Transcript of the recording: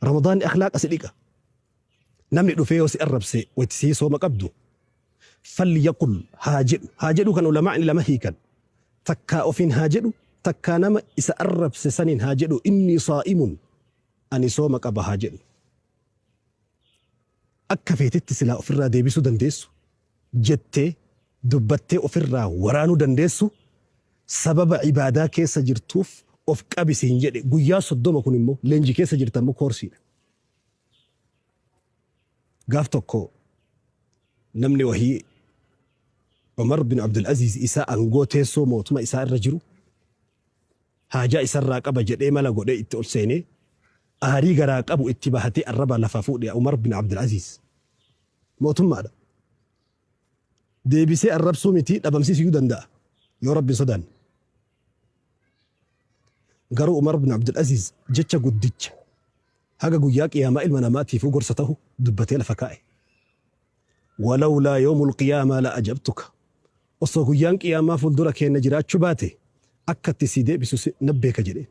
Ramadaanni akhlaaqa si dhiqa. Namni dhufee yoo si arrabse wayta sii sooma qabdu falyaqul haa jedhu. Haa jedhu kan ulamaa'ni lama hiikan. Takkaa ofiin haa jedhu takkaa nama isa arrabse saniin haa jedhu innii saa'imun ani sooma qaba haa jedhu. Akka feetetti silaa ofirraa deebisuu dandeessu jettee dubbattee ofirraa waraanuu dandeessu sababa ibaadaa keessa jirtuuf of qabi siin jedhe guyyaa 30 kun immoo leenji keessa jirta immoo koorsiidha. Gaaf tokko namni wahii Umar bin Abdul Aziz isaa aangoo teessoo mootuma isaa irra jiru haajaa isarraa qaba jedhee mala godhee itti ol seenee aarii garaa qabu itti bahatee arrabaa lafaa fuudhe Umar bin Abdul Aziz mootummaadha. Deebisee arrabsuu miti dhabamsiisuu danda'a yoo Rabbi hin sodaanne. Garuu Umar bin Abdul Aziz jecha guddicha haga guyyaa qiyaamaa ilma namaatiifuu gorsa tahu dubbatee lafa kaa'e. Walawlaa yawmul qiyaamaa la ajabtuka. Osoo guyyaan qiyaamaa fuuldura keenna jiraachuu baate akka itti sii deebisu na beeka jedheen.